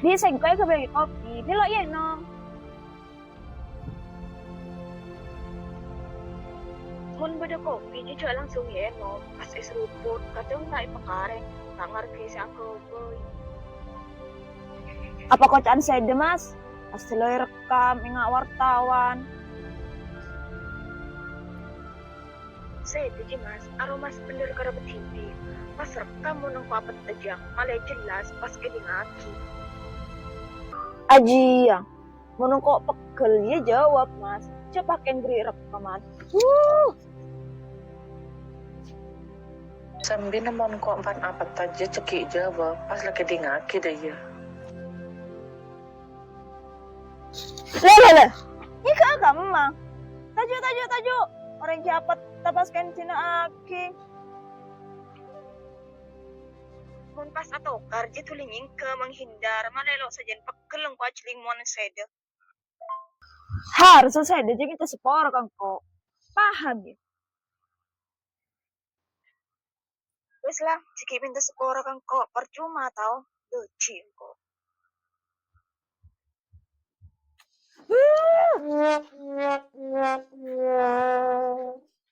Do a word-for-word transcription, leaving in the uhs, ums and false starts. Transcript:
Dhi' sèngko' èghâbây kopi, mèlo ènom. Mon bâdâ kopi, jhâ' langsung ènom, pas èseruput, kadhâng ta' èpakarèng, ta' ngargâi sè aghâbây. Apa koca'an sèdhâ, Mas? Pas lo èrekkam, enga' wartawan. Sèdhâ, Ji, Mas, aro Mas bhendher karabât dhibi'. Pas rekkam mon engko' apèt jhâ', malè jelas pas èdingngaghi. Ajiyâ, mon engko' peggel, iyâ jawab, Mas. Jhâ' pakèn bherri' rekkam, Mas. Huh! Sambina mon engko' pan apèt jhâ' cè' ghi' jawab, pas la èdingngaghi dâ' iyâ. Lè, lè, lè. Nyèngghâ' kamma. Taju', taju', taju'. Orèng ghi' apèt pas kèng dina'aghi. Mon pas atokar, jhâ' dhuli nyèngghâ menghindar, malè lo' sajân peggel engko' ajhelling mon sèdhâ. Harus sèdhâ jhâ' mènta sapora ka engko'. Paham, yâ? Wis la, jhâ' ghi' mènta sapora ka engko', parcoma tao dâji engko'.